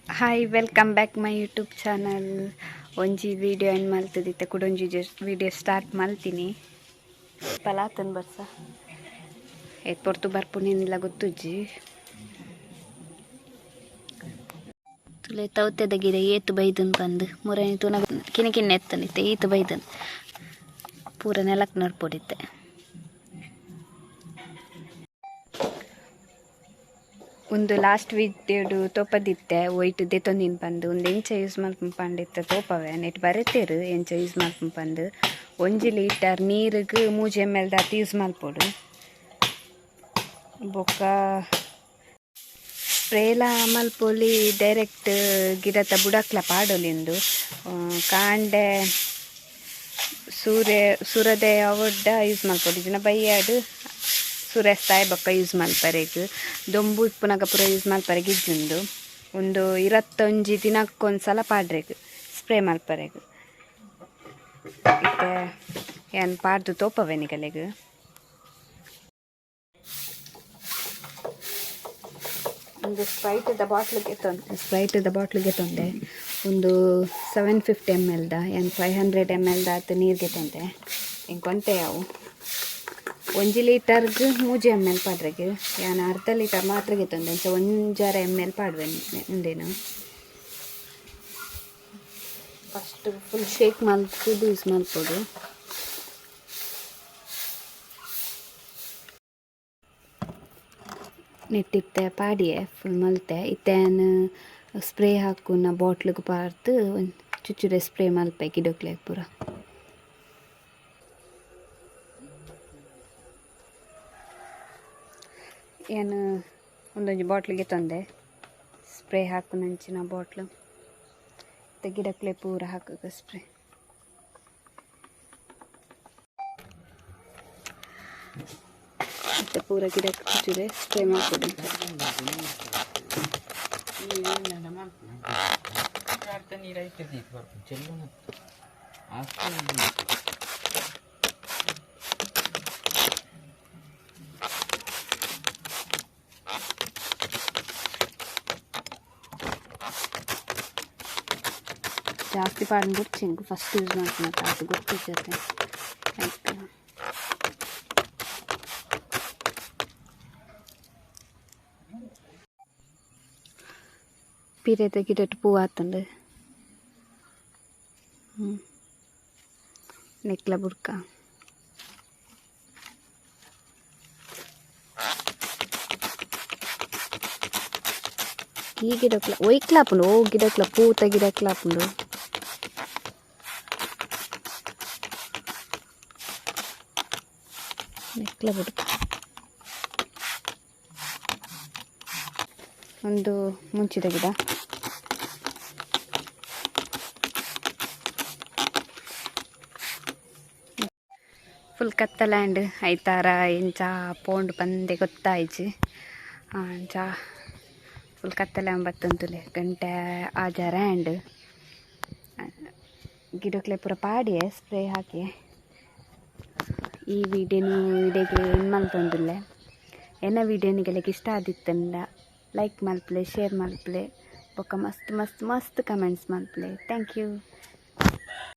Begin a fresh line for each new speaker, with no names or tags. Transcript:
Hi, welcome back my YouTube channel. ಒಂಜಿ video end ಮಲ್ತದಿತ್ತೆ, ಕುಡೊಂಜಿ video start ಮಲ್ತೀನಿ. ಪಲಾತನ್ ಬರ್ಸ ಏತ್ ಪೊರ್ತು ಬರ್ಪುನೇನಿಲ್ಲ ಗೊತ್ತುಜ್ಜಿ. ತುಲೆ ತೌತೆದ ಗಿಡ ಏತು ಬೈದನ್ ಬಂದು ಮುರನಿ ತುನ ಕಿನ್ನ ಕಿನ್ನ ಎತ್ತನಿತ್ತೆ, ಈತು ಬೈದನ್ ಪೂರ ನೆಲಕ್ ನಡ್ಪೊಡಿತ್ತೆ. ಒಂದು ಲಾಸ್ಟ್ ವಿಡಿಯೋಡು ತೋಪದಿತ್ತೆ, ಒಯ್ಟ್ ದೆತೊಂದಿನ್ ಪಂದು. ಒಂದು ಎಂಚ ಯೂಸ್ ಮಲ್ಪುನ್ ಪಂಡಿತ್ತೆ ತೋಪವೆ. ನೆಟ್ ಬರೆತೇರು ಎಂಚ ಯೂಸ್ ಮಲ್ಪುನ್ ಪಂದು. 1 ಲೀಟರ್ ನೀರಿಗೆ 3 ಎಮ್ ಎಲ್ ದಾತ್ ಯೂಸ್ ಮಲ್ಪೊಡು. ಬೊಕ್ಕ ಸ್ಪ್ರೇಲ ಮಲ್ಪೊಲಿ, ಡೈರೆಕ್ಟ್ ಗಿಡತ ಬುಡಕ್ಲ ಪಾಡೊಲಿ. ಕಾಂಡೆ ಸೂರ್ಯ ಸೂರ್ಯೋದಯ ಅವಡ್ಡ ಯೂಸ್ ಮಲ್ಪೊಡು, ಇಜ್ಜಿಂಡ ಬಯ್ಯಾಡ್ ಸೂರ್ಯಾಸ್ತ ಆಯಿ ಬೊಕ್ಕ ಯೂಸ್ ಮಲ್ಪರೆಗ್. ದೊಂಬು ಇಪ್ಪುನಗ ಪೂರ ಯೂಸ್ ಮಲ್ಪರೆಗ್ ಇಜ್ಜುಂಡು. ಒಂದು 21 ದಿನಕ್ಕೊಂದ್ಸಲ ಪಾಡ್ರೆಗ್, ಸ್ಪ್ರೇ ಮಲ್ಪರೆಗ್. ಇತ್ತೆ ಯಾನ್ ಪಾಡ್ದು ತೋಪವೆ ನಿಗಲೆಗ್. ಒಂದು ಸ್ಪ್ರೈಟ್ದ ಬಾಟ್ಲಿಗೆ ತೊಂದೆ, ಸ್ಪ್ರೈಟ್ದ ಬಾಟ್ಲಿಗೆ ತೊಂದೆ. ಒಂದು 750 ಎಮ್ ಎಲ್ದ, ಏನು 500 ಎಮ್ ಎಲ್ದ ಆತು ನೀರಿಗೆ ತೊಂದೆ. ಇಂಕೊಂತೆ ಯಾವು. 1 ಲೀಟರ್ಗೆ 3 ಎಮ್ ಎಲ್ ಪಾಡ್ರೆಗ್. ಯಾನ್ ಅರ್ಧ ಲೀಟರ್ ಮಾತ್ರ ಗೆತ್ತೊಂದೆ, ಅಂಚ 1.5 ಎಮ್ ಎಲ್ ಪಾಡ್ವೆ. ಉಂದೇನು first full shake ಮಲ್ತುದು use ಮಲ್ಪೊಡು. ನೆಟ್ಟಿತ್ತೆ ಪಾಡಿಯೆ, ಫುಲ್ ಮಲ್ತೆ. ಇತ್ತೆ ಯಾನ್ ಸ್ಪ್ರೇ ಹಾಕುನ ಬಾಟ್ಲಿಗೆ ಪಾಡ್ದು ಚುಚ್ಚುರೆ ಸ್ಪ್ರೇ ಮಲ್ಪೆ ಗಿಡಕ್ಲೆಗ್ ಪೂರ. ಯಾನ್ ಒಂದೊಂಜಿ ಬಾಟ್ಲಿಗೆ ತಂದೆ, ಸ್ಪ್ರೇ ಹಾಕುನಂಚಿನ ಬಾಟ್ಲು. ಇತ್ತೆ ಗಿಡಕ್ಲೆ ಪೂರ ಹಾಕುಗ ಸ್ಪ್ರೇ. ಇತ್ತೆ ಪೂರ ಗಿಡಕ್ಕೆ ಚುಚ್ಚುರೆ ಸ್ಪ್ರೇ ಮಲ್ಪೊಡು.
ನೀರು ಐತೆ ಚೆಲ್ಲುನ.
ಜಾಸ್ತಿ ಪಾಡ್ದು ಬೊಡ್ಚಿ, ಫಸ್ಟ್ ಯೂಸ್ ಮಲ್ಪುನತ, ಆತ್ ಗೊತ್ತಿಜ್ಜತೆ ಐಕ್. ಪಿರೆತ ಗಿಡಟ್ ಪೂ ಆತುಂಡು. ನೆಕ್ಲ ಬುಡ್ಕ. ಈ ಗಿಡಕ್ಲ ಒಯ್ಕ್ಲ ಆಪುಂಡು? ಓ ಗಿಡಕ್ಲ, ಪೂತ ಗಿಡಕ್ಲ ಆಪುಂಡು. ನೆಕ್ಲ ಬುಡ್ಕ. ಒಂದು ಮುಂಚಿದ ಗಿಡ. ಫುಲ್ ಕತ್ತಲೆ ಆಂಡ್. ಐತಾರ ಎಂಚ ಪೋಂಡು ಪಂದೆ ಗೊತ್ತಾಯ್ಜಿ. ಅಂಚ ಫುಲ್ ಕತ್ತಲೆ ಬತ್ತೊಂತುಲೆ. ಗಂಟೆ ಆಜಾರ ಆಂಡ್. ಗಿಡಕ್ಲೆ ಪೂರ ಪಾಡಿಯೆ, ಸ್ಪ್ರೇ ಹಾಕಿ. ಈ ವಿಡಿಯೋನು ಇಡೆಗೆ ಎಂಡ್ ಮಲ್ತೊಂದುಲ್ಲೆ. ಎನ್ನ ವಿಡಿಯೋ ನಿಗಲೆಗ್ ಇಷ್ಟ ಆದಿತ್ತಂಡ ಲೈಕ್ ಮಲ್ಪಲೆ, ಶೇರ್ ಮಲ್ಪಲೆ, ಬೊಕ್ಕ ಮಸ್ತ್ ಮಸ್ತ್ ಮಸ್ತ್ ಕಮೆಂಟ್ಸ್ ಮಲ್ಪಲೆ. Thank you.